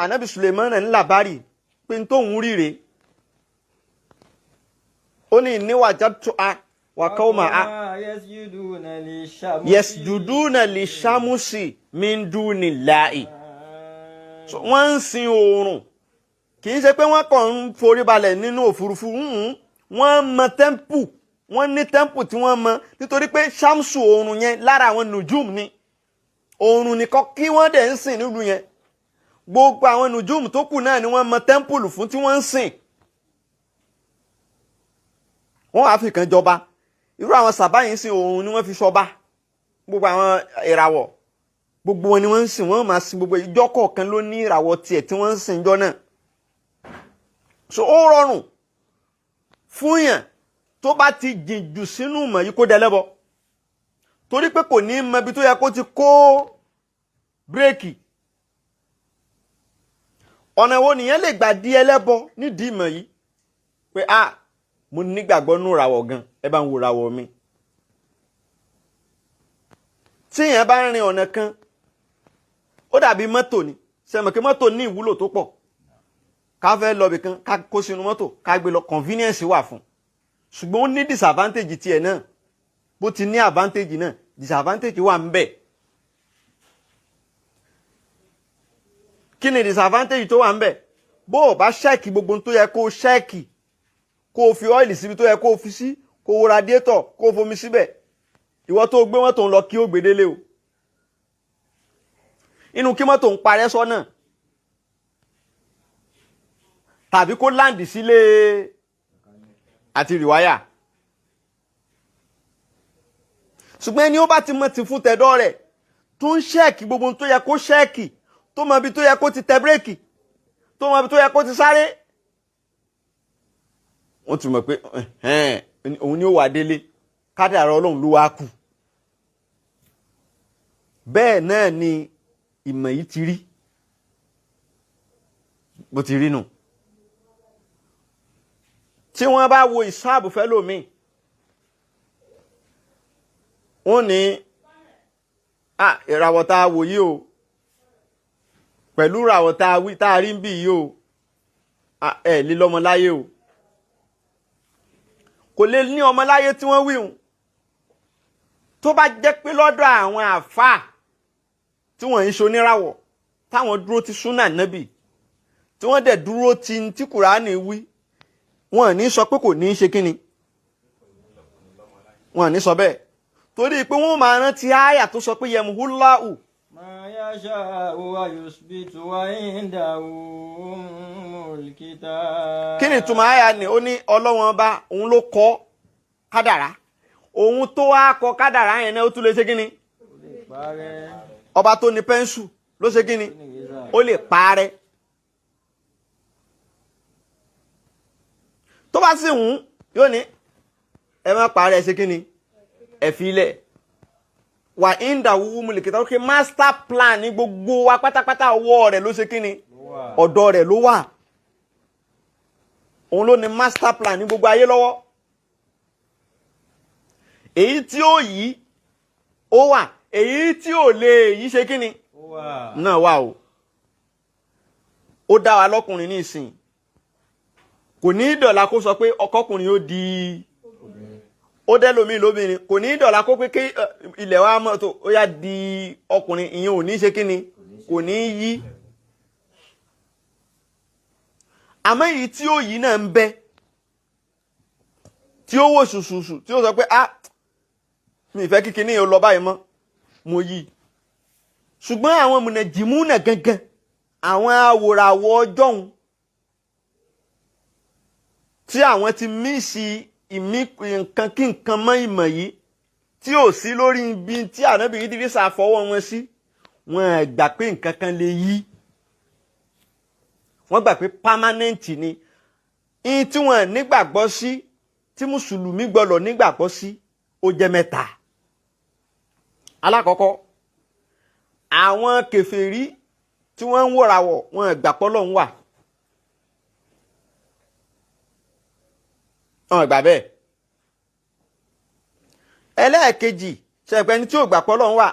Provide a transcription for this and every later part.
Anabi Suleiman ń làbárì pé n tóun ríre ó ní níwájà tó a wà kọ́ ma a yasjuduna li shamusi min dunillahi. So, wọ́n ń sin oòrùn, kì í ṣe pé wọ́n kàn ń forí balẹ̀ nínú òfurufú. Wọ́n mọ tẹ́ḿpù, wọ́n ní tẹ́ḿpù tí wọ́n mọ, nítorí pé ṣámsù, oòrùn yẹn, lára àwọn nùjúm ni. Oòrùn nìkan kí wọ́n dẹ̀ ń sìn nílùú yẹn, gbogbo àwọn nùjúm tó kù náà ni wọ́n mọ tẹ́ḿpùlù fún tí wọ́n ń sìn. Wọ́n wàá fi kan jọba. Irú àwọn sàbáyìn sìn oòrùn ni wọ́n fi ṣọba. Gbogbo àwọn ìràwọ̀, gbogbo wọn ni wọ́n ń sìn. Wọ́n máa sin gbogbo ìjọ kọ̀ọ̀kan ló ní ìràwọ̀ tiẹ̀ tí wọ́n ń sìn jọ náà. So ó rọrùn fún yàn tó bá ti jìn jù sínú ìmọ̀ yìí kó dẹlẹ́bọ, torí pé kò ní mọ ibi tó yẹ kó ti kó bírèkì. Ọ̀nà wo nìyẹn lè gbà di ẹlẹ́bọ nídìí ìmọ̀ yìí? Pé a mo nígbàgbọ́ nù ràwọ̀ gan, ẹ bá ń wo ràwọ̀ mi. Tí èèyàn bá ń rin ọ̀nà kan, ó dàbí mọ́tò ni. Sẹ́mi kí mọ́tò ní ìwúlò tó pọ̀? Ká fẹ́ lọ bìkan, ká kó sínú mọ́tò, ká gbé lọ, convenience wà fún. Ṣùgbọ́n ó ní disadvantage tiẹ̀ náà. Bó ti ní advantage náà, disadvantage wà ń bẹ̀. Kí ni disadvantage tó wà ń bẹ̀? Bó o bá ṣẹ́ẹ̀kì gbogbo ohun tó yẹ kó o ṣẹ́ẹ̀kì, kó o fi ọ́ìlì síbi tó yẹ kó o fi sí, kó o radiator, kó o fomi síbẹ̀, ìwọ tó gbé mọ́tò ń lọ kí ó gbedele o, inú kí mọ́tò ń parẹ́ sọ́nà tàbí kó láǹdì sílé àti rìwáyà. Ṣùgbọ́n ẹni ó bá ti mọ ti fún tẹ̀dọ́ rẹ̀, tó ń ṣẹ́ẹ̀kì gbogbo ohun tó yẹ kó ṣẹ́ẹ̀kì, tó mọ ibi tó yẹ kó ti tẹ bírèkì, tó mọ ibi tó yẹ kó ti sáré, wọ́n ti mọ̀ pé òun ni ó wà délé. Kádàrá Ọlọ́run ló wá kù. Bẹ́ẹ̀ náà ni ìmọ̀ yìí ti rí bó ti rí nù. Tí wọ́n bá wo ìsáàbù fẹ́lòmíì, wọ́n ní ìràwọ̀ tá a wò yìí o, pẹ̀lú ìràwọ̀ tá a wí tá a rí ń bì yìí o, ẹ̀ lè lọ́mọ láyé o. Kò lè ní ọmọ láyé tí wọ́n wí hùn. Tó bá jẹ́ pé lọ́dọ̀ àwọn àfáà tí wọ́n ń ṣoníràwọ̀, táwọn dúró ti súnà nábì, tí wọ́n dẹ̀ dúró ti tí Kùránì wí, wọ́n ní sọ pé kò ní í ṣe kíni, wọ́n ní sọ bẹ́ẹ̀, torí pé wọ́n máa rántí àyà tó sọ pé yẹmuhúláhù. Ma yasha'u wa yuthbitu wa indahu ummul kitab. Kí ni ìtumọ̀ àyà ni? Ó ní Ọlọ́wọ́n bá òun ló kọ kádàrá, òun tó wá kọ kádàrá yẹn náà, ó tún lè ṣe kíni? Ọba tó ní pẹ́ńsù ló ṣe kíni? Ó lè parẹ́. Tó bá sì wù yóò ní ẹ má parẹ́, ṣe kíni, ẹ fi ilẹ̀ wà ìndà wúwú mu lè kẹta. Ókè, master plan ní gbogbo wa pátápátá, ọwọ́ rẹ̀ ló ṣe kíni, ọ̀dọ̀ rẹ̀ ló wà. Òun ló ní master plan ní gbogbo ayé lọ́wọ́. Èyí tí ó yí ó wà, èyí tí ò lè yí ṣe kíni náà wà o. Ó dá wa lọ́kùnrin ní ìsìn, kò ní í dọ̀la kó sọ pé ọkọkùnrin ó di, ó dẹ́lómi lóbìnrin. Kò ní í dọ̀la kó pé kí ilẹ̀ wa mọ́ tó ó yá di ọkùnrin. Ìyẹn ò ní ṣe kíni, kò ní í yí. Àmọ́ èyí tí ó yí náà ń bẹ, tí ó wò ṣùṣùṣù, tí ó sọ pé ah, mi ìfẹ́ kíkiní yẹn lọ báyìí mọ́, mo yí. Ṣùgbọ́n àwọn mùnàjìmúnà gangan, àwọn awòràwọ̀ ọjọ́un tí àwọn ti mísì ìmí nǹkan kí nǹkan mọ́ ìmọ̀ yìí tí ò sí lórí ibi tí ànábì yìí ti fi ṣàfọwọ́ wọn sí, wọn gbà pé nǹkan kan lè yí. Wọ́n gbà pé pámánẹ́ǹtì ni. Ihun tí wọ́n nígbàgbọ́ sí, tí mùsùlùmí gbọ́dọ̀ nígbàgbọ́ sí, ó jẹ́ mẹ́ta. Alákọ̀ọ́kọ́, àwọn kèfèrí tí wọ́n ń wòràwọ̀, wọn gbà pé Ọlọ́run wà. Wọn gbà bẹ́ẹ̀. Ẹlẹ́ẹ̀kejì, ṣẹ̀pẹ́ ẹni tí ò gbà pé Ọlọ́run wà,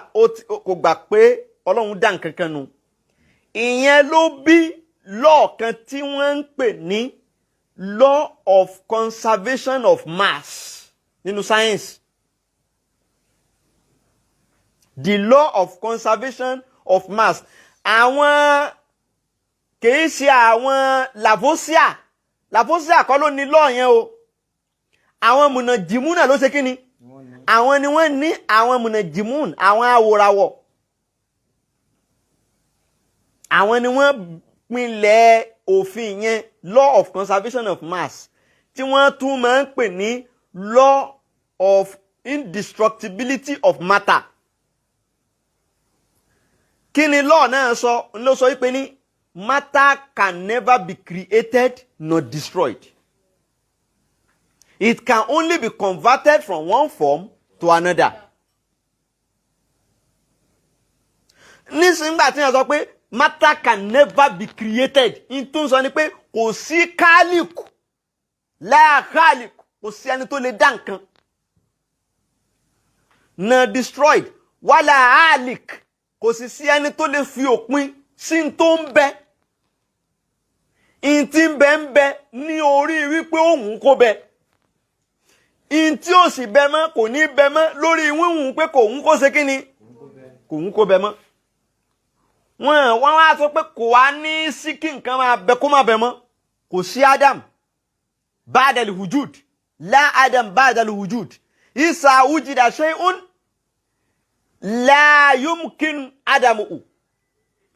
kò gbà pé Ọlọ́run dá nǹkan kan nu. Ìyẹn ló bí law kan tí wọ́n ń pè ní law of conservation of mass nínú science. The law of conservation of mass, àwọn kìí ṣe àwọn Lavoisier. Lavoisier kọ́ ló ní law yẹn o. Àwọn mùnàjìmúnà ló ṣe kí ni? Wọ́n ní. Àwọn ni wọ́n ní, àwọn mùnàjìmún, àwọn awòràwọ̀, àwọn ni wọ́n pinlẹ̀ òfin yẹn, law of conservation of mass, tí wọ́n tún máa ń pè ní law of indestructibility of matter. Kí ni law náà sọ? Ló sọ wípé ní matter can never be created nor destroyed. It can only be converted from one form to another. Nísìnyí tí wọ́n sọ pé matter can never be created, n tó ń sọ ni pé kò sí kálíkù láàkálíkù, kò sí ẹni tó lè dá nǹkan na destroyed, wàlà àlìk, kò sì sí ẹni tó lè fi òpin sí n tó ń bẹ. N tí ń bẹ ń bẹ ní orí wípé òun kò bẹ, n tí ò sì bẹ mọ́ kò ní bẹ mọ́ lórí wíwùn pé kò ń kó ṣe kí ni, kò ń kó bẹ mọ́. Wọ́n wá sọ pé kò wá ní sí kí nǹkan máa bẹ kó má bẹ mọ́. Kò sí Adam ba'dal wujud, la Adam ba'dal wujud. Isa wujida shay'un la yumkin adamu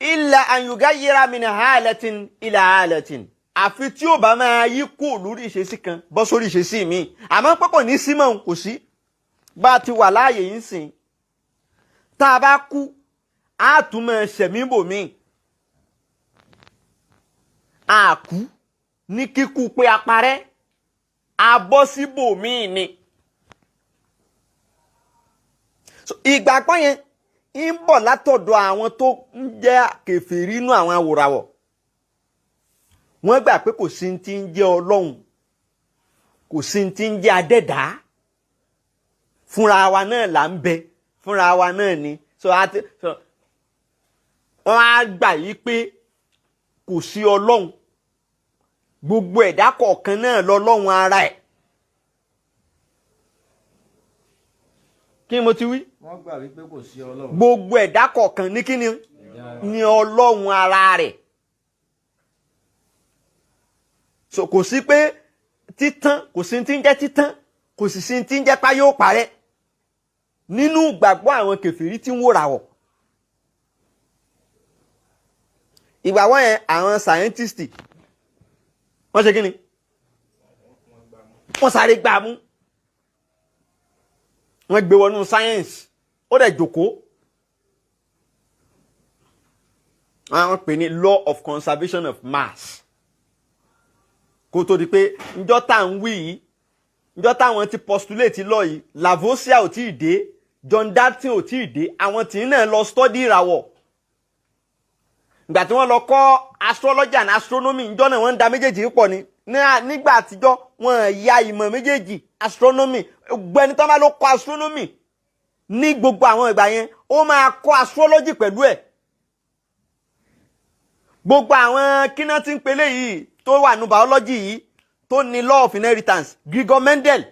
illa an yugayyira min halatin ila halatin. Àfi tí ó bá máa yí kú lórí ìṣesí kan bọ́ sórí ìṣesí mi, àmọ́ pé kò ní sí mọ́, kò sí. Bá a ti wà láàyè yìí ń sìn, tá a bá kú, á tún máa ṣẹ̀mí bòmí. A kú ní kíkú pé a parẹ́, a bọ́ síbòmí ni. So, ìgbàgbọ́ yẹn ń bọ̀ látọ̀dọ̀ àwọn tó ń jẹ́ kèfèrí inú àwọn awòràwọ̀. Wọ́n gbà pé kò sí ti ń jẹ́ Ọlọ́run, kò sí ti ń jẹ́ adẹ́dàá, fúnra wa náà là ń bẹ, fúnra wa náà ni. So àti so wọ́n á gbà yí pé kò sí Ọlọ́run, gbogbo ẹ̀dá kọ̀ọ̀kan náà lọ́lọ́run ara ẹ̀. Kí ni mo ti wí? Wọ́n gbà wípé kò sí Ọlọ́run. Gbogbo ẹ̀dá kọ̀ọ̀kan ní kí ni? Ẹ̀dá. Ní Ọlọ́run ara rẹ̀. So kò sí pé títán, kò sí ti ń jẹ́ títán, kò sì sí ti ń jẹ́ pá yóò parẹ́ nínú ìgbàgbọ́ àwọn kèfèrí tí ń wòràwọ̀. Ìgbàgbọ́ yẹn, àwọn scientist wọ́n ṣe kí ni? Wọ́n sáré gbà mú, wọ́n gbé wọnú science, ó dẹ̀ jókòó. Wọ́n pè ní law of conservation of mass. Kó tó di pé njọ́ tá à ń wí yìí, njọ́ táwọn ti postulate law yìí, Lavoisier ò tí ì dé, John Dalton ò tí ì dé. Àwọn tí náà lọ study ìràwọ̀. Ìgbà tí wọ́n lọ kọ́ astrology and astronomy, njọ́ náà wọ́n ń da méjèèjì pọ̀ ni. Nígbà àtijọ́ wọ́n ya ìmọ̀ méjèèjì, astronomy. Gbẹni tó bá ló kọ́ astronomy ní gbogbo àwọn ìgbà yẹn, ó máa kọ́ astrology pẹ̀lú ẹ̀. Gbogbo àwọn kíná tí ń pelé yìí tó wà ní biology yìí tó ní law of inheritance, Gregor Mendel,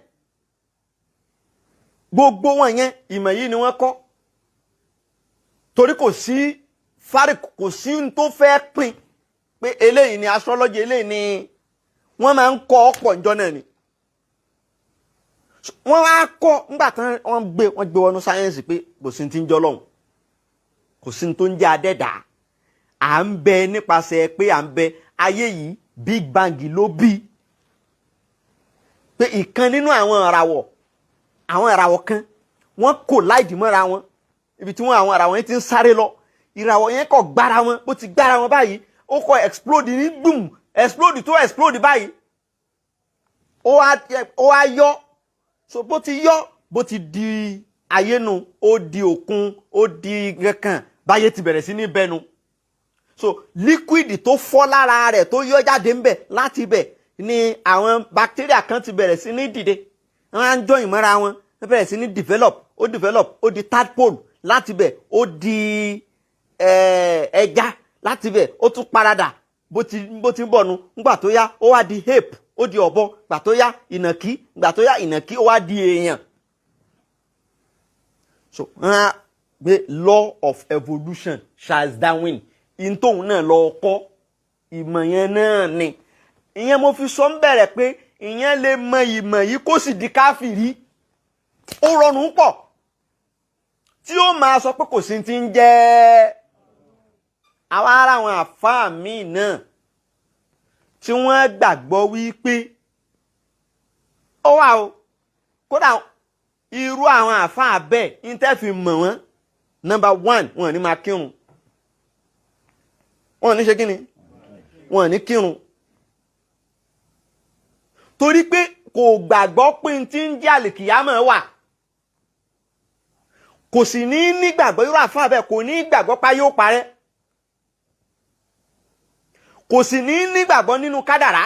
gbogbo wọn yẹn ìmọ̀ yìí ni wọ́n kọ́. Torí kò sí fárik, kò sí n tó fẹ́ pín pé eléyìí ni astrology, eléyìí ni wọ́n máa ń kọ́ ọ̀pọ̀ njọ́ náà ni. Wọ́n wá kọ́ nígbà tí wọ́n gbé wọnú sáyẹ́nsì pé kò sí ti ń jọ́ lọ́hùn, kò sí tó ń jẹ́ adẹ́dàá, à ń bẹ nípasẹ̀ pé à ń bẹ ayé yìí, Big Bang ló bí, pé ìkan nínú àwọn ìràwọ̀, àwọn ìràwọ̀ kan wọ́n kò láìdí mọ́ra wọn, ibi tí wọ́n àwọn ìràwọ̀ yẹn ti ń sáré lọ, ìràwọ̀ yẹn kò gbára wọn, bó ti gbára wọn báyìí, ó kọ explode ní gbùm, explode tó explode báyìí, ó wá yọ. So bó ti yọ, bó ti di ayé nu, ó di òkun, ó di kankan báyé ti bẹ̀rẹ̀ sí ní bẹnu. So liquid tó fọ́ lára rẹ̀ tó yọ jáde ńbẹ̀, láti ibẹ̀ ni àwọn bacteria kan ti bẹ̀rẹ̀ sí ní dìde, wọ́n á ń join mọ́ra wọn, wọ́n bẹ̀rẹ̀ sí ní develop, ó develop, ó di tadpole, láti ibẹ̀ ó di ẹja, Láti bẹ̀ ó tún paradà bó ti ń bọ̀ nu. Ńgbà tó yá, ó wá di ape, ó di ọ̀bọ. Gbà tó yá, ìnàkí. Gbà tó yá, ìnàkí, ó wá di èèyàn. So wọ́n á gbé law of evolution, Charles Darwin in tóun náà lọ kọ́ ìmọ̀ yẹn náà ni. Ìyẹn mo fi sọ ń bẹ̀rẹ̀ pé ìyẹn lè mọ ìmọ̀ yìí kó sì di káfìrí. Ó rọrùn pọ̀ tí ó máa sọ pé kò sí ti ń jẹ́. Àwọn ará àwọn àfáà míì náà tí wọ́n gbàgbọ́ wípé ó wà o. Kódà irú àwọn àfáà bẹ́ẹ̀ ní tẹ́ fi mọ̀ wọ́n, number one, wọn ò ní máa kírun. Wọn ò ní ṣe kí ni? Wọn ò ní kírun, torí pé kò gbàgbọ́ pé n ti ń jẹ́ àlìkìyámọ̀ wà. Kò sì ní nígbàgbọ́. Irú àfáà bẹ́ẹ̀ kò ní gbàgbọ́ pa yóò parẹ́, kò sì ní nígbàgbọ́ nínú kádàrá,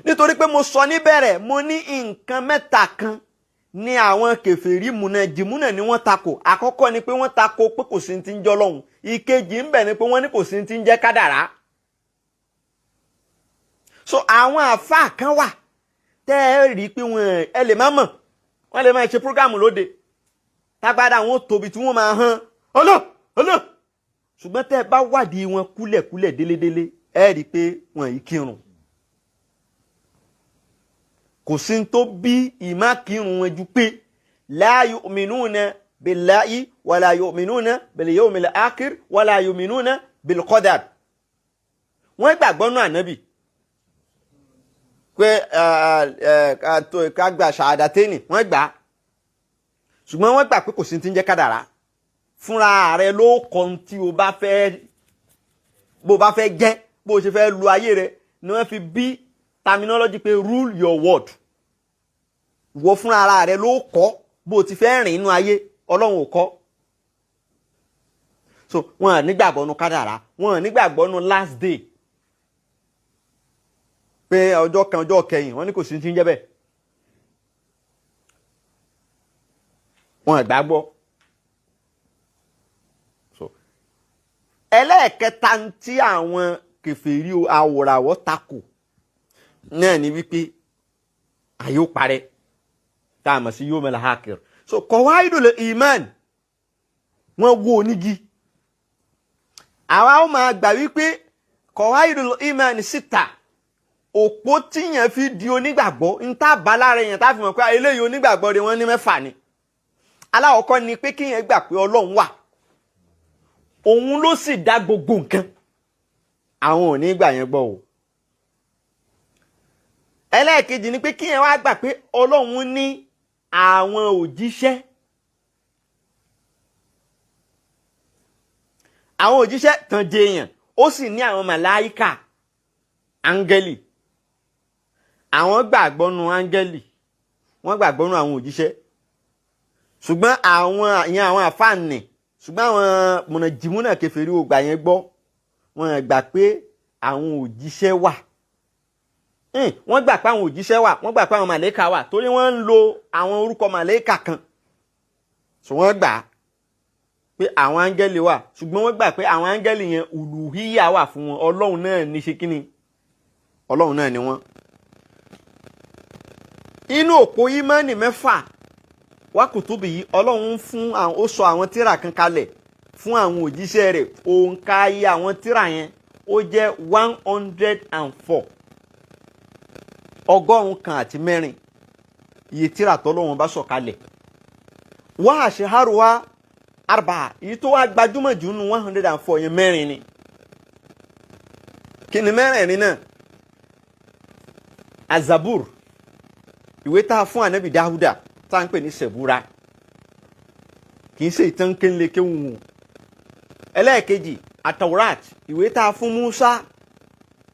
nítorí pé mo sọ níbẹ̀rẹ̀, mo ní nǹkan mẹ́ta kan ní àwọn kèfèrí múnà jìmúnà ni wọ́n takò. Àkọ́kọ́ ni pé wọ́n takò pé kò sí ti ń jọ́ lọ́hùn. Ìkejì ń bẹ ni pé wọ́n ní kò sí ti ń jẹ́ kádàrá. So àwọn àfáà kan wà tẹ́ ẹ rí i pé wọ́n, ẹ lè má mọ̀, wọ́n lè máa ṣe program lóde tágbádá wọn tóbi tí wọ́n máa hàn ọlọ́ ọlọ́, ṣùgbọ́n tẹ́ ẹ bá wádìí wọn kúlẹ̀kúlẹ̀ délédélé, ẹ rí i pé wọ́n yìí kírun. Kò sí tó bí ìmá kírun wọn ju pé la yu'minuna billahi wala yu'minuna bil yawmil akhir wala yu'minuna bil qadar. Wọ́n gbàgbọ́ nù ànábì pé ká gba ṣàdátẹ́nì, wọ́n gbà á, ṣùgbọ́n wọ́n gbà pé kò sí ti ń jẹ́ kádàrá. Fúnra rẹ ló kọ́ ohun tí o bá fẹ́, bó bá fẹ́ jẹ́, bó o ṣe fẹ́ lu ayé rẹ ni. Wọ́n fi bí terminology pé "rule your world". Ìwọ fúnra ara rẹ ló kọ́ bó o ti fẹ́ rìn inú ayé, Ọlọ́run ò kọ́. So wọn à nígbàgbọ́ nu kádàrá, wọn à nígbàgbọ́ nu last day, pé ọjọ́ kan, ọjọ́ kẹyìn. Wọ́n ní kò sí ti ń jẹ́ bẹ́ẹ̀. Wọn gbàgbọ́. So ẹlẹ́ẹ̀kẹta tí àwọn kèfèrí awòràwọ̀ takò náà ni wípé ayé ó parẹ́, tá a mọ̀ sí yawmal akhir. So qawaidul iman, wọ́n wó onígi. Àwa ó máa gbà wípé qawaidul iman síta, òpó tíyàn fi di onígbàgbọ́, ń tá bá lára èèyàn tá fi mọ̀ pé eléyìí onígbàgbọ́ rẹ̀, wọ́n ní mẹ́fà ni. Alákọ̀ọ́kọ́ ni pé kíyàn gbà pé Ọlọ́run wà, òun ló sì dá gbogbo nǹkan. Àwọn ò ní gbà yẹn gbọ́ o. Ẹlẹ́ẹ̀kejì ni pé kíyàn wá gbà pé Ọlọ́run ní àwọn òjíṣẹ́. Àwọn òjíṣẹ́ tàn jẹ èèyàn, ó sì ní àwọn màláíkà, áńgẹ́lì. Àwọn gbàgbọ́ nu áńgẹ́lì, wọ́n gbàgbọ́ nu àwọn òjíṣẹ́, ṣùgbọ́n àwọn ìyẹn àwọn àfáàní, ṣùgbọ́n àwọn mọ̀nàjìmúnà kèfèrí ò gbà yẹn gbọ́. Wọ́n gbà pé àwọn òjíṣẹ́ wà. Wọ́n gbà pé àwọn òjíṣẹ́ wà, wọ́n gbà pé àwọn màlẹ́kà wà, torí wọ́n ń lo àwọn orúkọ màlẹ́kà kan. So wọ́n gbà pé àwọn áńgẹ́lì wà, ṣùgbọ́n wọ́n gbà pé àwọn áńgẹ́lì yẹn, uluhiyya wà fún wọn. Ọlọ́run náà ní ṣe kíni, Ọlọ́run náà ni wọ́n. Inú òpó ìmánì mẹ́fà wákùtùbí yìí, Ọlọ́run fún àwọn, ó sọ àwọn tírà kan kalẹ̀ fún àwọn òjíṣẹ́ rẹ̀. Òǹkà iye àwọn tírà yẹn, ó jẹ́ 104, 104, iye tírà tọ́lọ́run bá sọ kalẹ̀. Wá àṣehárùwá arba, èyí tó wá gbajúmọ̀ jù nínú 104 yẹn, mẹ́rin ni. Kí ni mẹ́rẹ̀ẹ̀rin náà? Azabur, ìwé tá a fún anabi Dáhúdà tá à ń pè ní Sẹ̀búra, kì í ṣe ìtàn kéńlé kéwù. Ẹlẹ́ẹ̀kejì, Atawrat, ìwé tá a fún Musa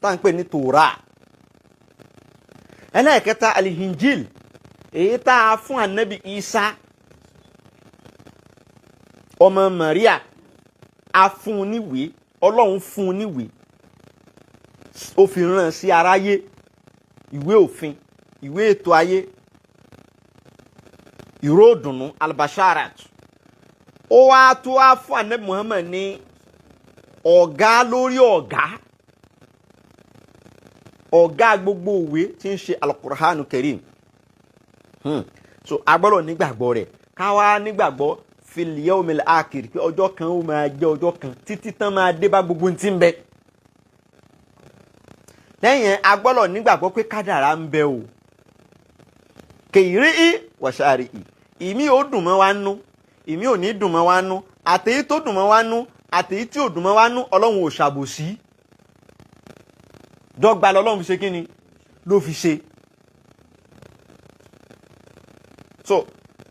tá à ń pè ní Tòrá. Ẹlẹ́ẹ̀kẹta, Alihinjil, èyí tá a fún anabi Isa ọmọ Maria. A fún un níwèé, Ọlọ́run fún un níwèé, ó fi rán sí aráyé, ìwé òfin, ìwé ètò ayé, ìró òdùnnú, albasharat. Ó wá tó wá fún anabi Muhammad ní Ọ̀gá lórí ọ̀gá, ọ̀gá gbogbo òwe tí ń ṣe Alukur'anu Karim. So a gbọ́dọ̀ nígbàgbọ́ rẹ̀, ká wá nígbàgbọ́ fil yawmil akhir pé ọjọ́ kan ó máa jẹ́ ọjọ́ kan títí tán máa dé bá gbogbo tí ń bẹ. Lẹ́yìn, a gbọ́dọ̀ nígbàgbọ́ pé kádàrá ń bẹ o, kèyírí í wàṣàrí ì, ìmí ò dùn mọ́ wa nú, ìmí ò ní dùn mọ́ wa nú. Àtèyí tó dùn mọ́ wa nú, àtèyí tí ò dùn mọ́ wa nú, Ọlọ́run ò ṣàbòsí, dọ́gba lọ́lọ́run fi ṣe kí ni ló fi ṣe. So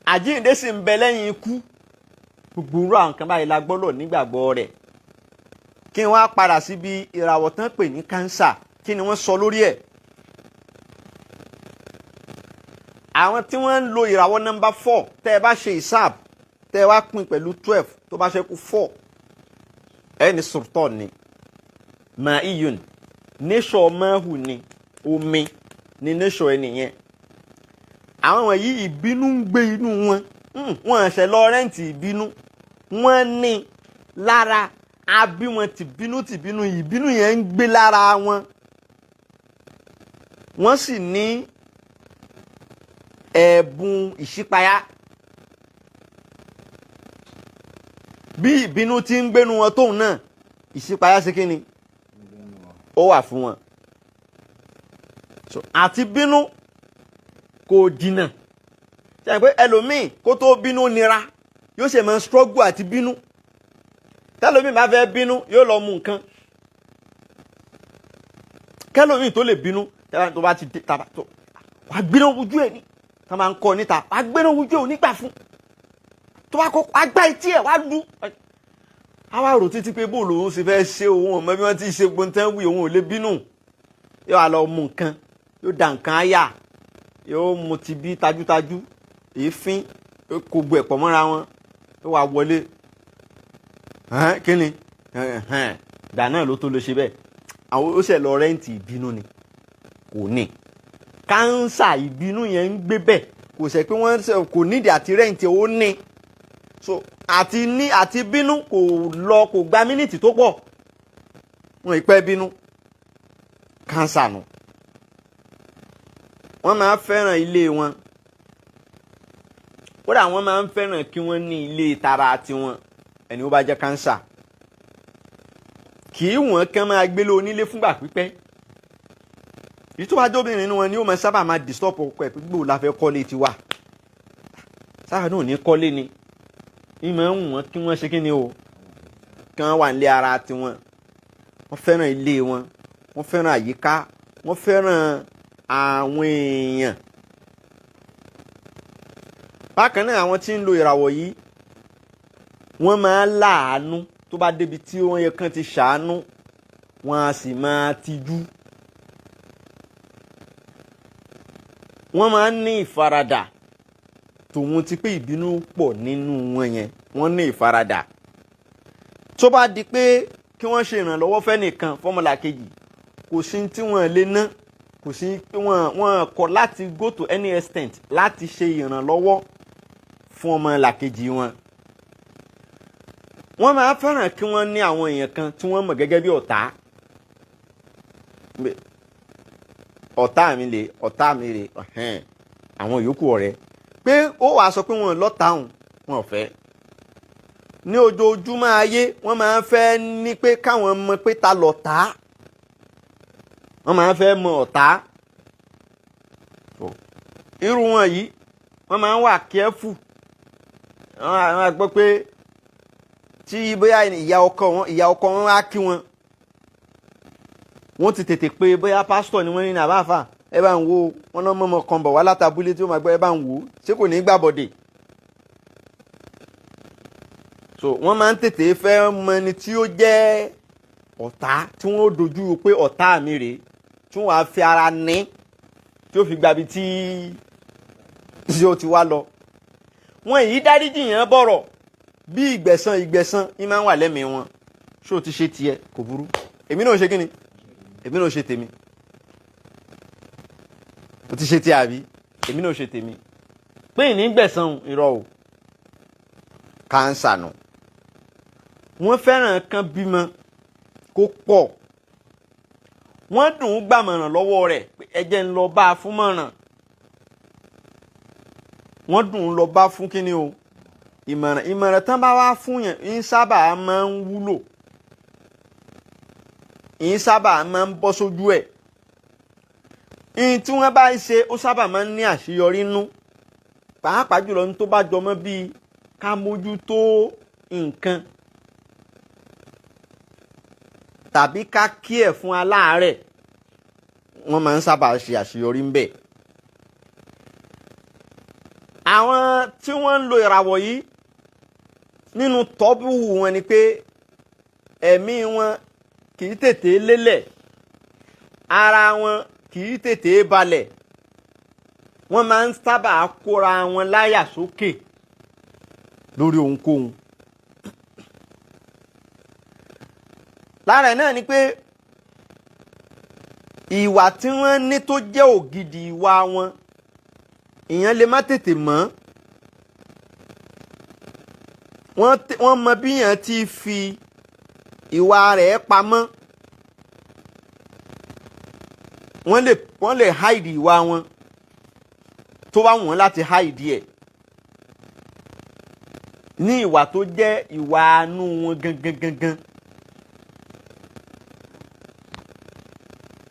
àjíǹde sì ń bẹ lẹ́yìn ikú. Gbogbo irú àwọn kan báyìí la gbọ́dọ̀ nígbàgbọ́ rẹ̀. Kí wọ́n á padà síbi ìràwọ̀ tán pè ní kánsà, kí ni wọ́n sọ lórí ẹ̀? Àwọn tí wọ́n ń lo ìràwọ̀ nọ́mbà 4, tẹ́ ẹ bá ṣe ìsáàb, tẹ́ ẹ wá pín pẹ̀lú 12, tó bá ṣe kú 4, ẹni sultan ni ma'iyun, nation mahu ni, omi ni nation ẹni yẹn. Àwọn wọ̀nyí, ìbínú ń gbé inú wọn. Wọn ṣe lọ rẹ́ǹtì ìbínú, wọ́n ní lára abí wọn tìbínú tìbínú, ìbínú yẹn ń gbé lára wọn. Wọ́n sì ní ẹ̀bùn ìṣípayá. Bí ìbínú ti ń gbénu wọn tóun náà, ìṣípayá sí kí ni ó wà fún wọn. So, àti bínú kò jìnnà. Ṣe pé ẹlòmíì kó tó bínú nira, yóò ṣe máa struggle àti bínú. Tẹlòmíì bá fẹ́ bínú, yóò lọ mú nǹkan. Kẹlòmíì tó lè bínú, tó bá ti dé tàbá tó wàá gbéná ojú ẹ ní tá máa ń kọ níta, wàá gbéná ojú ẹ onígbà fún tó bá kọ, wàá gbá etí ẹ, wàá lu. Àwa rò títí pé bóòlù òun sì fẹ́ ṣe, òun ọmọ bí wọ́n ti ṣe gbóntẹ́ wí, òun ò lè bínú. Yóò wá lọ mú nǹkan, yóò da nǹkan áyà, yóò mu ti bí tajútajú, èéfín kò gbọ́ ẹ̀pọ̀ mọ́ra wọn, yóò wá wọlé. Kí ni gbà náà ló tó lè ṣe bẹ́ẹ̀? Àwọn ó ṣe lọ rẹ́ǹtì ìbínú ni, kò ní kánsà, ìbínú yẹn ń gbé bẹ́ẹ̀, kò ṣe pé wọ́n kò nídìí àti rẹ́ǹtì, ó ní. So àti ní àti bínú kò lọ, kò gba mínítì tó pọ̀, wọn ì pẹ́ bínú. Kánsà nù. Wọ́n máa ń fẹ́ràn ilé wọn, kódà wọ́n máa ń fẹ́ràn kí wọ́n ní ilé tara tiwọn. Ẹni ó bá jẹ́ kánsà kì í wọ́n kán máa gbélé onílé fúngbà pípẹ́. Èyí tó bá jóbìnrin nínú wọn ni ó máa sábà máa disturb ọkọ ẹ̀ pé gbòò la fẹ́ kọ́lé tiwa, sáà náà ní kọ́lé ni. Ìmọ̀ ń wọ́n kí wọ́n ṣe kí ni o, kí wọ́n wà nílé ara tiwọn. Wọ́n fẹ́ràn ilé wọn, wọ́n fẹ́ràn àyíká, wọ́n fẹ́ràn àwọn èèyàn. Bákan náà, àwọn tí ń lo ìràwọ̀ yìí, wọ́n máa ń láàánú. Tó bá débi tí wọ́n yẹ kán ti ṣàánú, wọ́n á sì máa tijú. Wọ́n máa ń ní ìfaradà, tòun ti pé ìbínú pọ̀ nínú wọn yẹn, wọ́n ní ìfaradà. Tó bá di pé kí wọ́n ṣe ìrànlọ́wọ́ fẹ́nìkan, fọ́mọlà kejì, kò sí tí wọ́n lè ná, kò sí pé wọ́n kọ̀ láti go to any extent láti ṣe ìrànlọ́wọ́ fún ọmọlàkejì wọn. Wọ́n máa fẹ́ràn kí wọ́n ní àwọn èèyàn kan tí wọ́n mọ̀ gẹ́gẹ́ bí ọ̀tá. Ọ̀tá mi lè, ọ̀tá mi rè, àwọn yòókù ọ̀rẹ́ pé ó wàá sọ pé wọ́n lọ́tà òun, wọn ò fẹ́. Ní ojoojúmọ́ ayé, wọ́n máa ń fẹ́ ní pé káwọn mọ̀ pé ta lọ̀tá, wọ́n máa ń fẹ́ mọ ọ̀tá. Irú wọn yìí, wọ́n máa ń wà kẹ́fù. Wọ́n á gbọ́ pé tí bóyá ìyá ọkọ wọn á kí wọn, wọ́n ti tètè pé bóyá pásítọ̀ ni wọ́n ní nàbáfà, ẹ bá ń wo wọn náà mọ̀mọ́ kan bọ̀ wá látàbúlé tí ó máa gbọ́, ẹ bá ń wò ó ṣé kò ní í gbàbọ̀dè. So wọ́n máa ń tètè fẹ́ mọ ẹni tí ó jẹ́ ọ̀tá, tí wọ́n ó dojú pé ọ̀tá mi rèé, tí wọ́n á fi ara ní tí ó fi gbabi tí ó ti wá lọ. Wọn èyí dáríjì yẹn bọ̀rọ̀ bí ìgbẹ̀san ìgbẹ̀san ní máa ń wà lẹ́mìí wọn. Ṣó ti ṣe tiẹ̀ kò burú, èmi náà ṣe kí ni, èmi náà ṣe tèmi. O ti ṣe tiẹ̀ àbí, èmi náà ṣe tèmi. Pé ìní gbẹ̀san irọ́ o, kánsà nù. Wọ́n fẹ́ràn kan bímọ. kó pọ̀. Wọ́n dùn ún gbàmọ̀ràn lọ́wọ́ rẹ̀ pé ẹ jẹ́ ń lọ bá a fún mọ̀ràn. Wọ́n dùn ún lọ bá fún kíni o, ìmọ̀ràn. Ìmọ̀ràn tán bá wá fún yẹn ń sábà máa ń wúlò, ń sábà máa ń bọ́ sójú ẹ̀. Ìyìn tí wọ́n bá ń ṣe, ó sábà máa ń ní àṣeyọrí nú, pàápàá jùlọ ní tó bá jọmọ́ bíi ká mójútó nǹkan tàbí ká kí ẹ̀ fún aláàárẹ̀. Wọ́n máa ń sábà ṣe àṣeyọrí ń bẹ̀. Àwọn tí wọ́n ń lo ìràwọ̀ yìí, nínú tọ́bùwù wọn ni pé ẹ̀mí wọn kì í tètè lélẹ̀, ara wọn kì í tètè balẹ̀, wọ́n máa ń sábà kóra wọn láyà sókè lórí ohunkóhun. Lára ẹ̀ náà ni pé ìwà tí wọ́n ní tó jẹ́ ògidì ìwà wọn, ìyẹn lè má tètè mọ̀. Wọ́n mọ bí yẹn ti fi ìwà rẹ̀ pamọ́. Wọ́n lè hide ìwà wọn tó bá wù wọ́n láti hide ẹ̀, ní ìwà tó jẹ́ ìwà àánú wọn gangan gangan.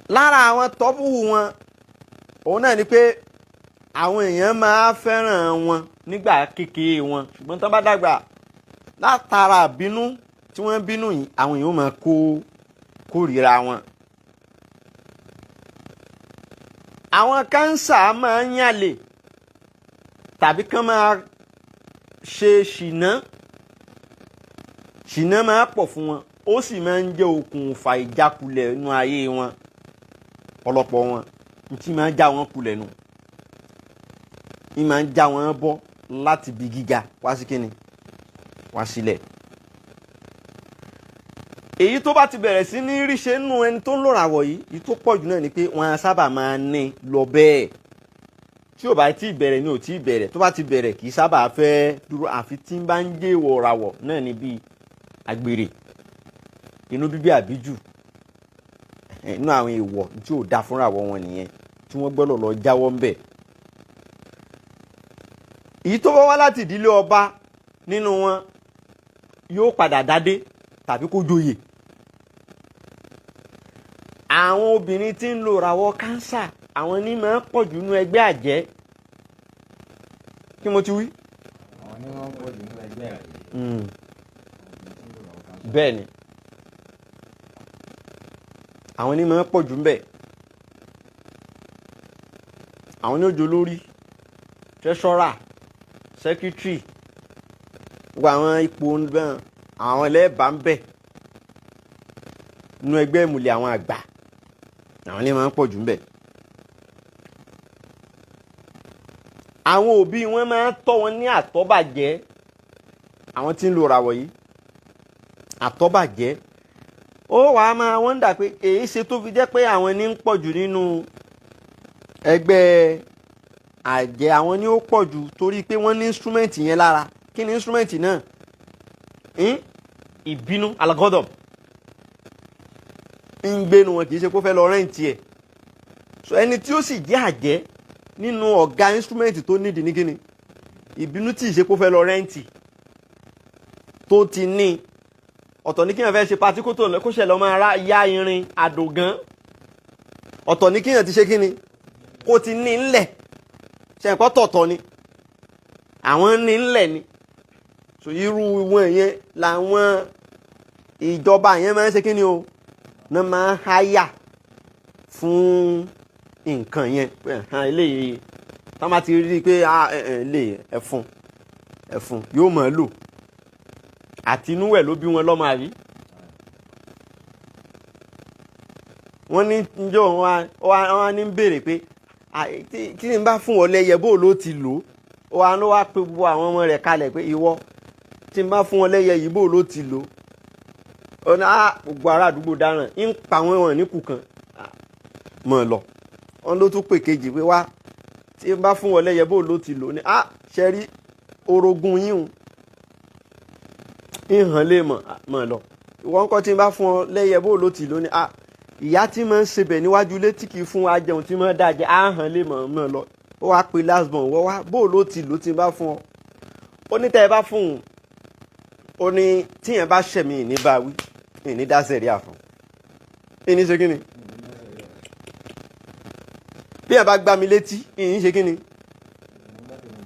Lára àwọn tọ́bù wọn òun náà ni pé àwọn èèyàn máa fẹ́ràn wọn nígbà kékeré wọn, ṣùgbọ́n tán bá dàgbà, látara bínú tí wọ́n bínú yìí, àwọn èèyàn máa kó kórìíra wọn. Àwọn kánsà máa ń yàlè tàbí kán máa ṣe ṣìnà. Ṣìnà máa pọ̀ fún wọn, ó sì máa ń jẹ́ okùnfà ìjákulẹ̀ nínú ayé wọn. Ọ̀pọ̀lọpọ̀ wọn ntí máa ń já wọn kulẹ̀ nù, ń máa ń já wọn bọ́ láti ibi gíga wá sí kíni, wá sílẹ̀. Èyí tó bá ti bẹ̀rẹ̀ sí ní ríṣe nínú ẹni tó ń lòràwọ̀ yìí, èyí tó pọ̀ jù náà ni pé wọ́n á sábà máa ní lọ bẹ́ẹ̀. Tí ò bá tí ì bẹ̀rẹ̀ ni ò tí ì bẹ̀rẹ̀, tó bá ti bẹ̀rẹ̀, kì í sábà fẹ́ dúró, àfi tí ń bá ń jẹ́ ìwọ̀ ràwọ̀ náà ni bíi àgbèrè, inú bíbí àbíjù. Inú àwọn èèwọ̀ tí ò da fúnra wọn nìyẹn tí wọ́n gbọ́dọ̀ lọ jáwọ́ ń bẹ̀. Èyí tó bá wá láti ìdílé ọba nínú wọn yóò padà dádé tàbí kó joyè. Àwọn obìnrin tí ń lo ìràwọ̀ kánsà, àwọn ní máa ń pọ̀ jù nínú ẹgbẹ́ àjẹ́. Kí mo ti wí? Àwọn ní wọ́n pọ̀ jù nínú ẹgbẹ́ àjẹ́. Bẹ́ẹ̀ ni, àwọn ní máa ń pọ̀ jù ń bẹ̀. Àwọn ní òjò lórí treasurer, secretary, gbogbo àwọn ipò náà, àwọn ẹlẹ́bàá ń bẹ̀ nínú ẹgbẹ́ ìmùlẹ̀ àwọn àgbà. Àwọn ní máa ń pọ̀ jù ń bẹ̀. Àwọn òbí wọn máa ń tọ́ wọn ní àtọ́bàjẹ́. Àwọn tí ń lo ìràwọ̀ yìí, àtọ́bàjẹ́, ó wàá máa wọ́n dà pé èyí ṣe tó fi jẹ́ pé àwọn ní ń pọ̀ jù nínú ẹgbẹ́ àjẹ́. Àwọn ní ó pọ̀ jù torí pé wọ́n ní instrument yẹn lára. Kí ni instrument náà? Ìbínú, alagọ́dọ̀ ń gbénu wọn, kì í ṣe kó fẹ́ lọ rẹ́ǹtì ẹ̀. So ẹni tí ó sì jẹ́ àjẹ́ nínú ọ̀gá instrument tó nídìí ní kíni, ìbínú, tí ì ṣe kó fẹ́ lọ rẹ́ǹtì tó ti ní. Ọ̀tọ̀ ní kíyàn fẹ́ ṣe patí kó tó kó ṣẹlẹ̀ ọmọ ara ya irin àdògán, ọ̀tọ̀ ní kíyàn ti ṣe kíni kó ti ní ńlẹ̀ ṣe ẹ̀kọ́ tọ̀tọ̀ ni àwọn ní ńlẹ̀ ni. So irú wọn yẹn làwọn ìjọba yẹn máa ń ṣe kíni o, náà máa ń háyà fún nǹkan yẹn pé hàn eléyìí tá máa ti rí i pé eléyìí, ẹfun ẹfun yóò mọ̀ ọ́ lò. Àtinúwẹ̀ ló bí wọn lọ́mọ, àbí wọ́n ní njọ́ wọn á ní béèrè pé kí ni bá fún ọ lẹ́yẹ, bó ló ti lò ó? Wá ló wá pé gbogbo àwọn ọmọ rẹ̀ kalẹ̀ pé ìwọ, tí n bá fún ọ lẹ́yẹ yìí, bó ló ti lò ó? Ní gbogbo ará àdúgbò dáràn ń pa wọn, wọn ní kù kan mọ̀ lọ. Wọn ló tún pè kejì pé wá, tí n bá fún ọ lẹ́yẹ, bó ló ti lò ó? Ní ṣe rí orogún yín o, ìhàn lè mọ̀ mọ̀ lọ. Ìwọ ńkọ́ tí n bá fún ọ lẹ́yẹ, bó ló ti lóní? Ah, ìyá tí máa ń sebẹ̀ níwájú ilé tí kì í fún wa jẹun, tí máa ń dàjẹ́, á hàn lè mọ̀ mọ́ lọ. Ó wá pe last born, wọ́n wá, bó ló ti ló tí n bá fún ọ? Ó ní tẹ́ ẹ bá fún un, ó ní tíyẹn bá ṣẹ̀mí ìní bá wí, ìní dá sẹ̀ríà fún, ìní ṣe kí ni? Bí ẹ bá gbá mi létí, ìní ṣe kí ni?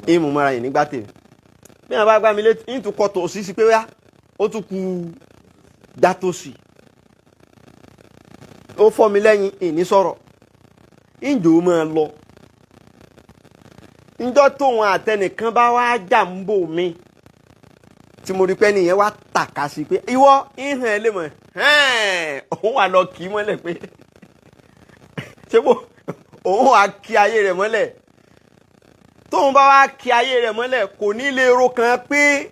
Ìmú mọ́ra, ìní gbá tèmi. Bí ẹ bá gbá mi létí, ìní tún kọ tòsí sí pé wá, ó tún kú dá tòsí. Ó fọ́ mi lẹ́yìn, ìní sọ̀rọ̀, ìjò máa lọ. Njọ́ tóun àtẹnìkan bá wá jà ń bò mí, tí mo rí pé nìyẹn wá tàka sí pé ìwọ ìhàn ẹ lè mọ̀, òun wà lọ kì í mọ́lẹ̀ pé ṣé bó òun wà kí ayé rẹ̀ mọ́lẹ̀. Tóun bá wá kí ayé rẹ̀ mọ́lẹ̀, kò ní lè ro kan pé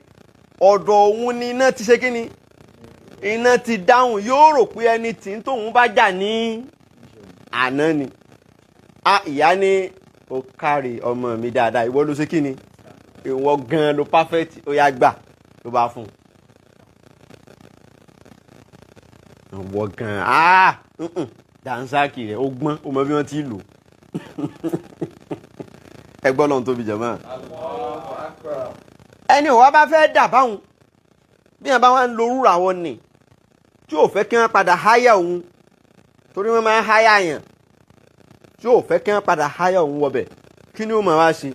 ọ̀dọ̀ òun ni iná ti ṣe kíni, iná ti dáhùn. Yóò rò pé ẹni tí ń tóun bá jà ní àná ni. A ìyá ní, ó kárí ọmọ mi dáadáa, ìwọ ló ṣe kíni, ìwọ gan ló perfect, ó yá gbà. Ló bá fún un. Ìwọ gan, ah, dànsákì rẹ, ó gbọ́n, ó mọ bí wọ́n ti lò. Ẹ gbọ́ lọ́n tóbi jẹ̀mọ́. Ẹni òwá bá fẹ́ dà báwọn, bí wọn bá wá ń lo rúra wọn nì tí ò fẹ́ kí wọ́n padà háyà òun, torí wọ́n máa ń háyà yàn, tí ò fẹ́ kí wọ́n padà háyà òun wọbẹ̀, kí ni ó máa wá ṣe?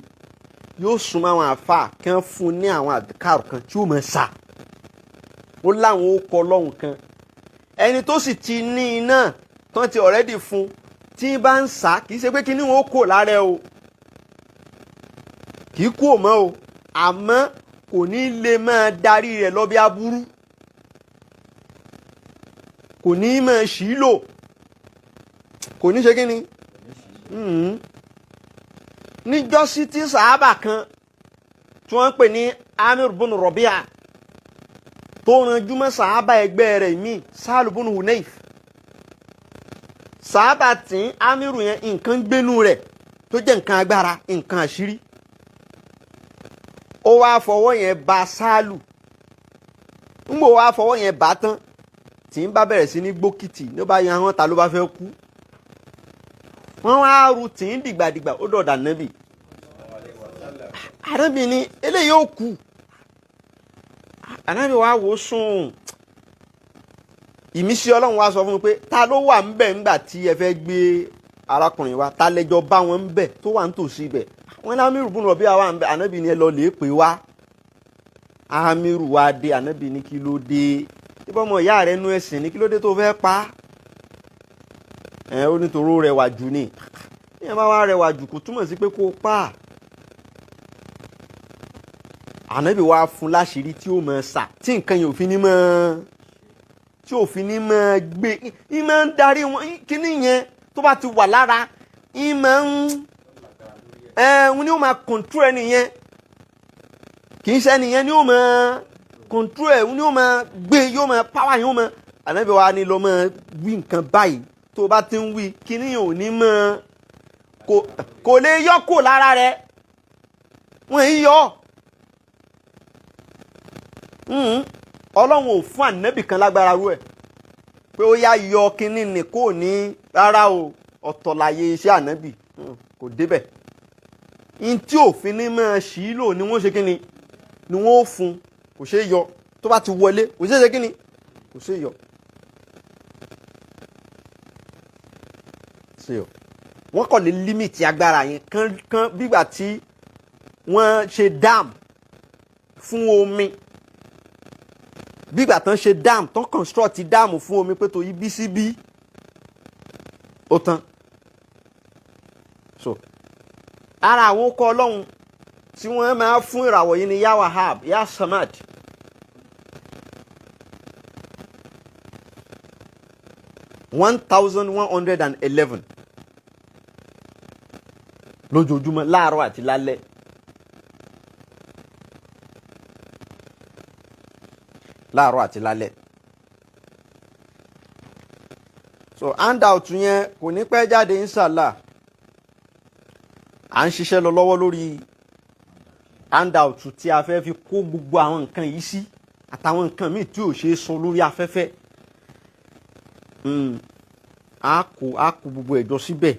Yóò súnmọ́ àwọn àfa kí wọ́n fún un ní àwọn àdìkárò kan tí ó máa sà ó láwọn ó kọ lọ́hùn kan. Ẹni tó sì ti ní iná tán ti ọ̀rẹ́dì fún, tí bá ń sà, kì í ṣe pé kí ni wọn ó kò lára ẹ o, kì í kú òmọ́ o, àmọ́ kò ní lè máa darí rẹ̀ lọ bí aburú, kò ní máa ṣì í lò, kò ní ṣe kí ni. Níjọ́sí tí sàábà kan tí wọ́n ń pè ní Amir bun Rabia tó ranjú mọ́ sàábà ẹgbẹ́ rẹ̀ míì, Sahal bun Hunayf, sàábà tí Amiru yẹn, nǹkan gbénú rẹ̀ tó jẹ́ nǹkan agbára, nǹkan àṣírí. Ó wá fọwọ́ yẹn ba Sálù. Ń bò wá fọwọ́ yẹn bá tán, tí ń bá bẹ̀rẹ̀ sí ní gbókìtì, ló bá yan ahọ́n ta, ló bá fẹ́ kú. Wọ́n wá ru tí ń dìgbàdìgbà, ó dọ̀dà nábì. Ànábì ní eléyìí ó kú. Ànábì wá wò sùn, ìmísí Ọlọ́run wá sọ fún mi pé ta ló wà ń bẹ̀ ńgbà tí ẹ fẹ́ gbé arákùnrin wa? Ta lẹjọ bá wọn ń bẹ̀ tó wà ń tòsí ibẹ̀? Wọn ní Amiru bùnú ọbí wa ń bẹ̀. Ànábì ní ẹ lọ lè pè wá. Amiru wa dé. Ànábì ní kí ló dé? Ibà ọmọ ìyá rẹ nú ẹ̀sìn ní, kí ló dé tó fẹ́ pa ẹ? Ó nítorí ó rẹwà jù ni. Ìyẹn bá wá rẹwà jù, kò túmọ̀ sí pé kó pa á. Ànábì wa fún láṣìírí tí ó mọ̀ sà, tí nǹkan yẹn ò fi ní mọ́, tí òfin ní máa gbé, ní máa ń darí wọn. Kíní yẹn tó bá ti wà lára, ní máa ń ẹ ní ó máa control ẹni yẹn. Kì í ṣe ẹni yẹn ní ó máa control ẹ, ní ó máa gbé, yóò máa power, yóò máa. Ànábì wa ni lọ máa wí nǹkan báyìí. Tó bá ti ń wí, kíní yẹn ò ní máa, kò lè yọ kó lára rẹ. Wọ́n yìí yọ. Ọlọ́run ò fún ànábì kan lágbára rú ẹ̀ pé ó yá yọ kínní ní kò ní rárá o. Ọ̀tọ̀ láyé iṣẹ́ ànábì, kò débẹ̀. N tí òfin ní máa ṣì í lò ni wọ́n ṣe kínni ni wọ́n ó fún. Kò ṣeé yọ. Tó bá ti wọlé, kò ṣeé ṣe kínni, kò ṣeé yọ. Ṣe yọ, wọ́n kàn lè límìtì agbára yẹn kán bígbà tí wọ́n ṣe dam fún omi, bígbà tán ṣe dam tán, construct dam fún omi pé tó yí bí sí bí, ó tán. So ara àwọn okọ̀ Ọlọ́run tí wọ́n máa fún ìràwọ̀ yìí ni Ya Wahab, Ya Samad. 1111 lójoojúmọ́, láàárọ̀ àti lálẹ́. Láàárọ̀ àti lálẹ́. So handout yẹn kò ní pẹ́ jáde, inshallah. À ń ṣiṣẹ́ lọ lọ́wọ́ lórí handout tí a fẹ́ fi kó gbogbo àwọn nǹkan yìí sí. àtàwọn nǹkan míì tí ò ṣeé sọ lórí afẹ́fẹ́. A kó gbogbo ẹ̀jọ síbẹ̀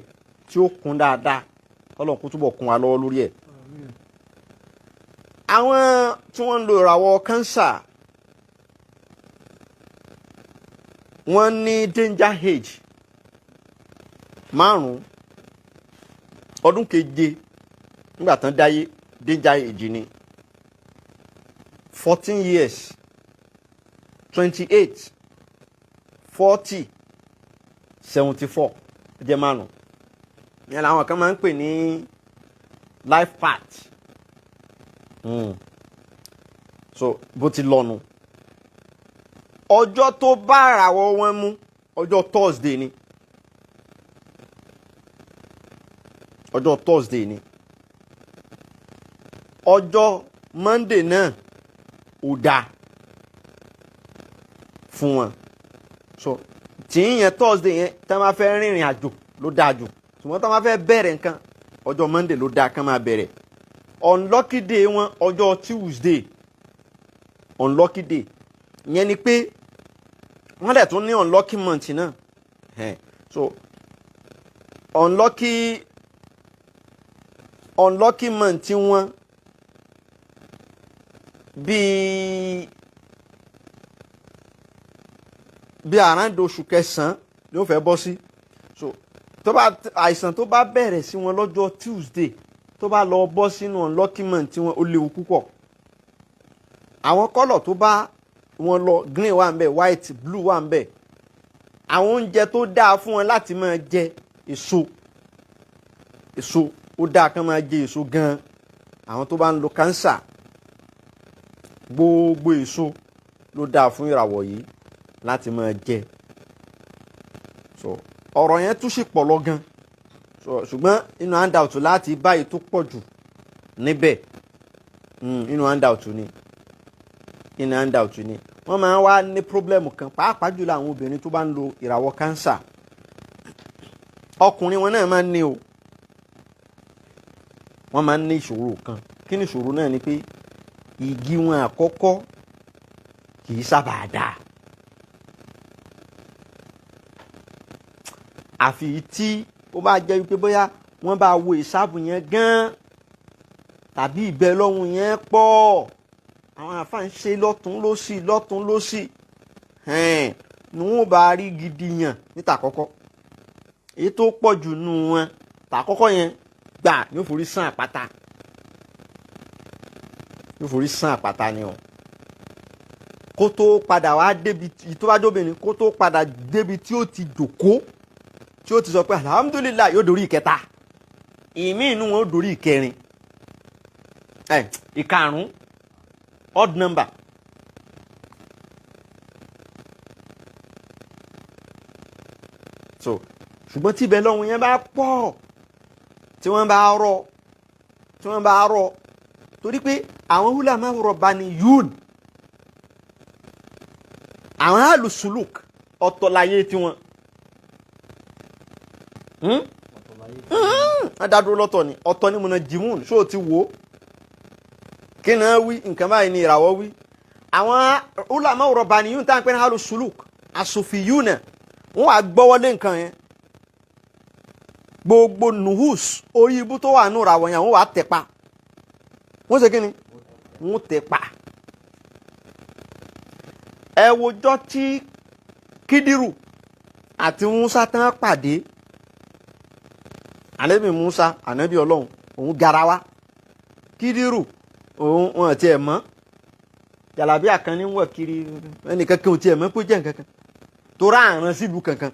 tí ó kún dáadáa, Ọlọ́run kó túbọ̀ kún wa lọ́wọ́ lórí ẹ̀. Àwọn tí wọ́n ń lo ìràwọ̀ kánsà, wọ́n ní danger age 5 ọdún 7 nígbà tán dáyé, danger age ni 14 years, 28, 40, 74 jẹ́ 5. Ìyẹn làwọn kan máa ń pè ní life path. So bó ti lọ́nu, ọjọ́ tó bá àràwọ̀ wọn mú, ọjọ́ Thursday ni, ọjọ́ Thursday ni, ọjọ́ Monday náà ò dáa fún wọn. So tí yẹn Thursday yẹn, tí wọ́n bá fẹ́ rìnrìn àjò ló dáa jù, ṣùgbọ́n tí wọ́n bá fẹ́ bẹ̀rẹ̀ nǹkan, ọjọ́ Monday ló dáa kán máa bẹ̀rẹ̀. Unlucky day wọn, ọjọ́ Tuesday, unlucky day ìyẹn ni pé wọ́n dẹ̀ tún ní unlucky month náà. So unlucky month wọn bíi àràǹdò oṣù kẹsàn-án ni ó fẹ́ bọ́ sí. So tó bá àìsàn tó bá bẹ̀rẹ̀ sí wọn lọ́jọ́ Tuesday, tó bá lọ bọ́ sínú unlucky month wọn, ó léwu púpọ̀. Àwọn kọ́lọ̀ tó bá wọn lọ, green wà ń bẹ̀, white, blue wà ń bẹ̀. Àwọn oúnjẹ tó dáa fún wọn láti máa jẹ, èso, èso ó dáa kán máa jẹ èso gan. Àwọn tó bá ń lo kánsà, gbogbo èso ló dáa fún ìràwọ̀ yìí láti máa jẹ. So ọ̀rọ̀ yẹn tún sì pọ̀ lọ gan. So ṣùgbọ́n inú handout láti báyìí tó pọ̀ jù níbẹ̀, inú handout ni, inú handout ni. Wọ́n máa ń wá ní problem kan, pàápàá jùlọ àwọn obìnrin tó bá ń lo ìràwọ̀ kánsà. Ọkùnrin wọn náà máa ń ní o, wọ́n máa ń ní ìṣòro kan. Kí ni ìṣòro náà? Ni pé igi wọn àkọ́kọ́ kì í sábà dáa, àfi tí ó bá jẹ́ wípé bóyá wọ́n bá wo ìsáàbù yẹn gan-an tàbí ìbẹ́ lọ́hùn yẹn pọ̀, àwọn àfáà ń ṣe lọ́tún lọ́sì lọ́tún lọ́sì, ni wọ́n bá rí gidi yàn níta kọ́kọ́. Èyí tó pọ̀ jù nù wọn, tàkọ́kọ́ yẹn gbà ní ó forí sàn àpáta, ní ó forí sàn àpáta ni o. Kó tó padà wá débi tó bá jóbìnrin, kó tó padà débi tí ó ti jòkó, tí ó ti sọ pé alhamdulilayi, yóò dorí ìkẹta, ìmí inú wọn ó dorí ìkẹrin, ìkarùn, odd number. So ṣùgbọ́n tí ibẹ̀ lọ́hùn yẹn bá pọ̀, tí wọ́n bá rọ, tí wọ́n bá rọ, torí pé àwọn ulama rabbaniyun, àwọn alùsùlùk, ọ̀tọ̀ láyé tiwọn, wọ́n dá dúró lọ́tọ̀ ni, ọ̀tọ̀ ni munajimun. Ṣó o ti wò ó kí ni wọ́n wí? Nǹkan báyìí ni ìràwọ̀ wí. Àwọn ulama rabbaniyun tá à ń pè ní alùsùlùk asòfìyúnà, wọ́n wá gbọ́wọ́lé nǹkan yẹn, gbogbo nuhus orí ibú tó wà nù ràwọ̀ yẹn, wọ́n wá tẹ̀ pa. Wọ́n ṣe kí ni? Wọ́n tẹ̀ pa. Ẹ wojọ́ tí Kídírù àti Musa tán pàdé. Ànábì Musa, ànábì Ọlọ́run, òun garawa. Kídírù òun wọn tiẹ̀ mọ́, jàlábíà kan ní wọ̀ kiri, ẹnìkan kan ò tiẹ̀ mọ́ pé jẹ́ nǹkan kan torá àrùn sílùú kankan.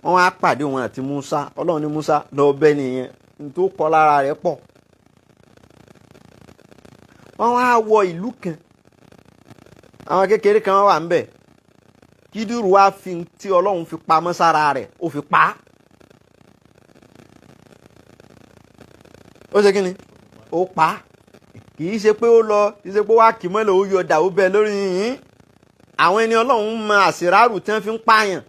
Wọ́n á pàdé wọn àti Musa. Ọlọ́run ní Musa lọ bẹ́ nìyẹn, ní tó kọ́ lára rẹ̀ pọ̀. Wọ́n wá wọ ìlú kan, àwọn kékeré kan wà ńbẹ̀. Kídírù wá fi tí Ọlọ́run fi pamọ́ sára rẹ̀, ó fi pa á. Ó ṣe kí ni? Ó pa á. Kì í ṣe pé ó lọ, kì í ṣe pé ó wá kì mọ́lẹ̀, ó yọ dà, ó bẹ lórí yìnyín. Àwọn ẹni Ọlọ́run mọ àṣírárù tí wọ́n fi ń pààyàn.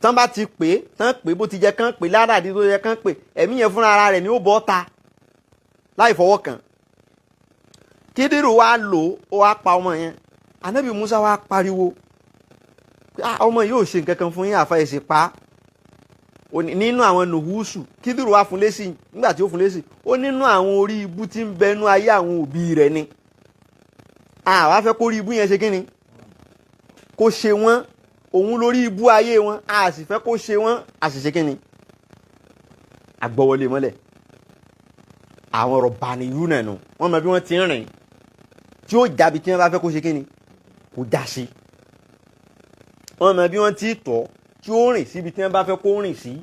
Tán bá ti pè é, tán pè é bó ti jẹ kán pè é, ládàdí tó yẹ kán pè é, ẹ̀mí yẹn fúnra ara rẹ̀ ni ó bọ́ ta láì fọwọ́ kàn. Kídírù wa lò ó wá pa ọmọ yẹn. Anabi Musa wa pariwo, ọmọ yóò ṣe nǹkan kan fún yín, àfa ẹ̀sìn pa nínú àwọn nùhúsù. Kídírù wa fún lésì. Nígbà tí ó fún lésì, ó nínú àwọn orí ibú tí ń bẹnu ayé àwọn òbí rẹ̀ ni àwa fẹ́ kó rí ibú yẹn ṣe kí ni kó ṣe wọ́n, òun lórí ibú ayé wọn, a sì fẹ́ kó ṣe wọ́n, a sì ṣe kí ni agbọ́wọlé mọ́lẹ̀. Àwọn ọ̀rọ̀ bàníyú náà nù, wọ́n mọ bí wọ́n ti ń rìn tí ó jábí tí wọ́n bá fẹ́ kó ṣe kí ni kó já sí. Wọ́n mọ bí wọ́n ti tọ̀ tí ó rìn síbi tí wọ́n bá fẹ́ kó rìn sí.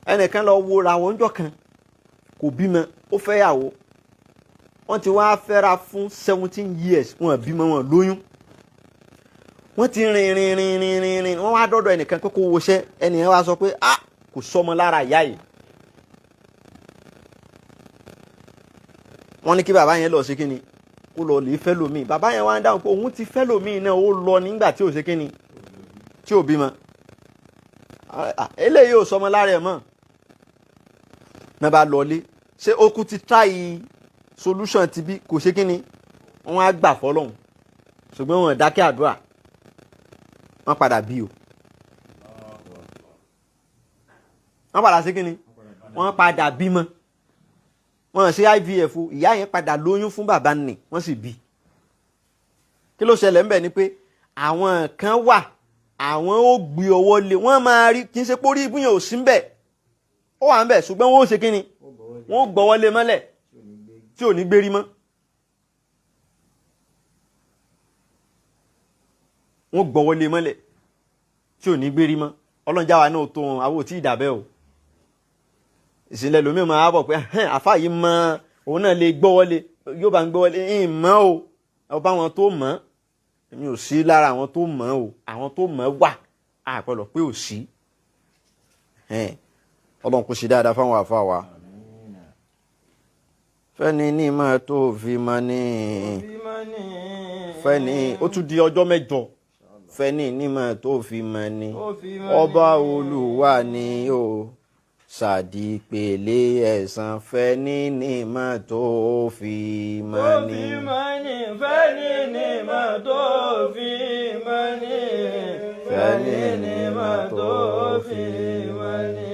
Ẹnìkan lọ wo ra wọn jọ kan, kò bímọ, ó fẹ́ yàwó, wọ́n ti wá fẹ́ra fún 17 years, wọn bímọ, wọn lóyún. Wọ́n ti rìn rìn rìn rìn rìn rìn, wọ́n wá dọ́dọ̀ ẹnìkan pé kó woṣẹ́. Ẹnìyẹn wá sọ pé, ah, kò sọmọ lára ìyá yìí. Wọ́n ní kí bàbá yẹn lọ ṣe kí ni, kó lọ lè fẹ́ lómi. Bàbá yẹn wá ń dáhùn pé òun ti fẹ́ lómi náà, ó lọ nígbà tí ò ṣe kí ni, tí ò bímọ. Eléyìí ò sọmọ lára ẹ̀ mọ́. Náà bá lọlé, ṣé ó kú ti try solution ti bí kò ṣe kí ni, wọ́n á gbà fọlọ́hún, ṣùgbọ́n wọn dákẹ́ àdúrà, wọ́n padà bí o. Wọ́n padà ṣe kí ni, wọ́n padà bímọ. Wọ́n ṣe IVF, ìyá yẹn padà lóyún fún bàbá nì, wọ́n sì bí. Kí ló ṣẹlẹ̀ ńbẹ̀ ni pé àwọn kan wà, àwọn ó gbé ọwọ́ lé, wọ́n máa rí, kì í ṣe pórí ibú yẹn ò sí ńbẹ̀, ó wà ńbẹ̀, ṣùgbọ́n wọ́n ó ṣe kí ni, wọ́n ó gbọ́wọ́ lé mọ́lẹ̀ tí ò ní gbérí mọ́. Wọ́n gbọ́wọ́ lé mọ́lẹ̀ tí ò ní gbérí mọ́. Ọlọ́njáwa náà tó wọn, àwọn ò tí ì dàbẹ́ o. Ìsìnlẹ̀ lómi máa bọ̀ pé àfa yìí mọ òun náà lè gbọ́wọ́lé, yóò bá ń gbọ́wọ́lé ń mọ́ o. Ọba àwọn tó mọ̀, èmi ò sí lára àwọn tó mọ̀ o. Àwọn tó mọ̀ wà, àpọ̀lọ̀ pé ò sí. Ọlọ́run kò ṣe dáadáa fáwọn àfa wa. Fẹ́ni ní máa tó fi mọ́ ní fẹ́ni, ó tún di ọjọ́ mẹ́jọ. Fẹ́ni ní máa tó fi mọ́ ní ọba Olúwa ni o ṣàdìpèlé ẹ̀san. Fẹ́ni ní máa tó fi mọ́ ní. Fẹ́ni ní máa tó fi mọ́ ní. Fẹ́ni ní máa tó fi mọ́ ní.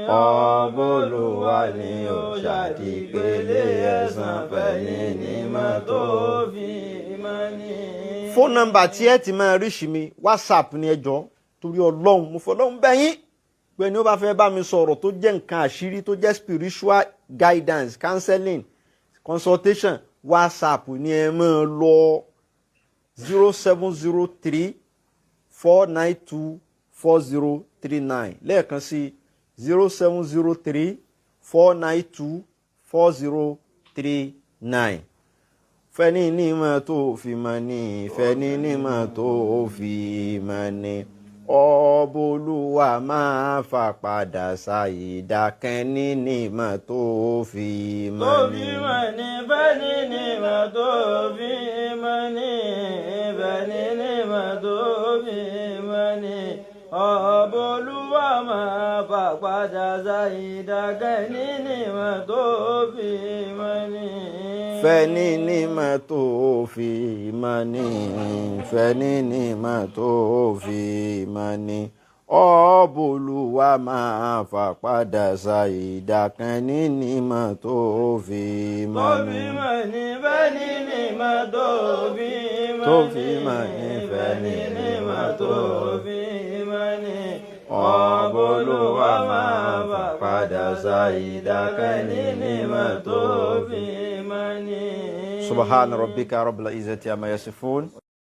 Ọba Olúwa ni o ṣàdìpèlé ẹ̀san. Fẹ́ni ní máa tó fi mọ́ ní. Fóònù nọ́mbà tí ẹ ti máa rí sí mi, WhatsApp ni, ẹ jọ̀ọ́, torí Ọlọ́run, mo fọlọ́run bẹ̀ yín pé ẹni ó bá fẹ́ bá mi sọ̀rọ̀ tó jẹ́ nǹkan àṣírí, tó jẹ́ spiritual guidance, counseling, consultation, WhatsApp ni ẹ máa lọ: 07034924039. Lẹ́ẹ̀kan sí, 07034924039. Fẹ́ni ní mọ̀ tó fi mọ̀ ní, fẹ́ni ní mọ̀ tó fi mọ̀ ní, ọba Olúwa máa fà padà ṣàyídà kẹ́ni ní mọ̀ tó fi mọ̀ ní. Tó fi mọ̀ ní, fẹ́ni ní mọ̀ tó fi mọ̀ ní, fẹ́ni ní mọ̀ tó fi mọ̀ ní, ọba Olúwa máa fà padà ṣàyídà kẹ́ni ní mọ̀ tó fi mọ̀ ní. Fẹ́ni ní mọ̀ tó fi mọ̀ ní, fẹ́ni ní mọ̀ tó fi mọ̀ ní, ọba Olúwa máa fà padà ṣàyídà kẹ́ni ní mọ̀ tó fi mọ̀ Tó ní. fi mọ̀ ní, fẹ́ni ní mọ̀ tó fi mọ̀ ní, Tó fi mọ̀ ní, fẹ́ni ní mọ̀ tó fi mọ̀ ní, ọba Olúwa máa fà padà ṣàyídà kẹ́ni ní mọ̀ tó fi mọ̀ ní. Subhana rabbika rabbil izzati amma yasifun.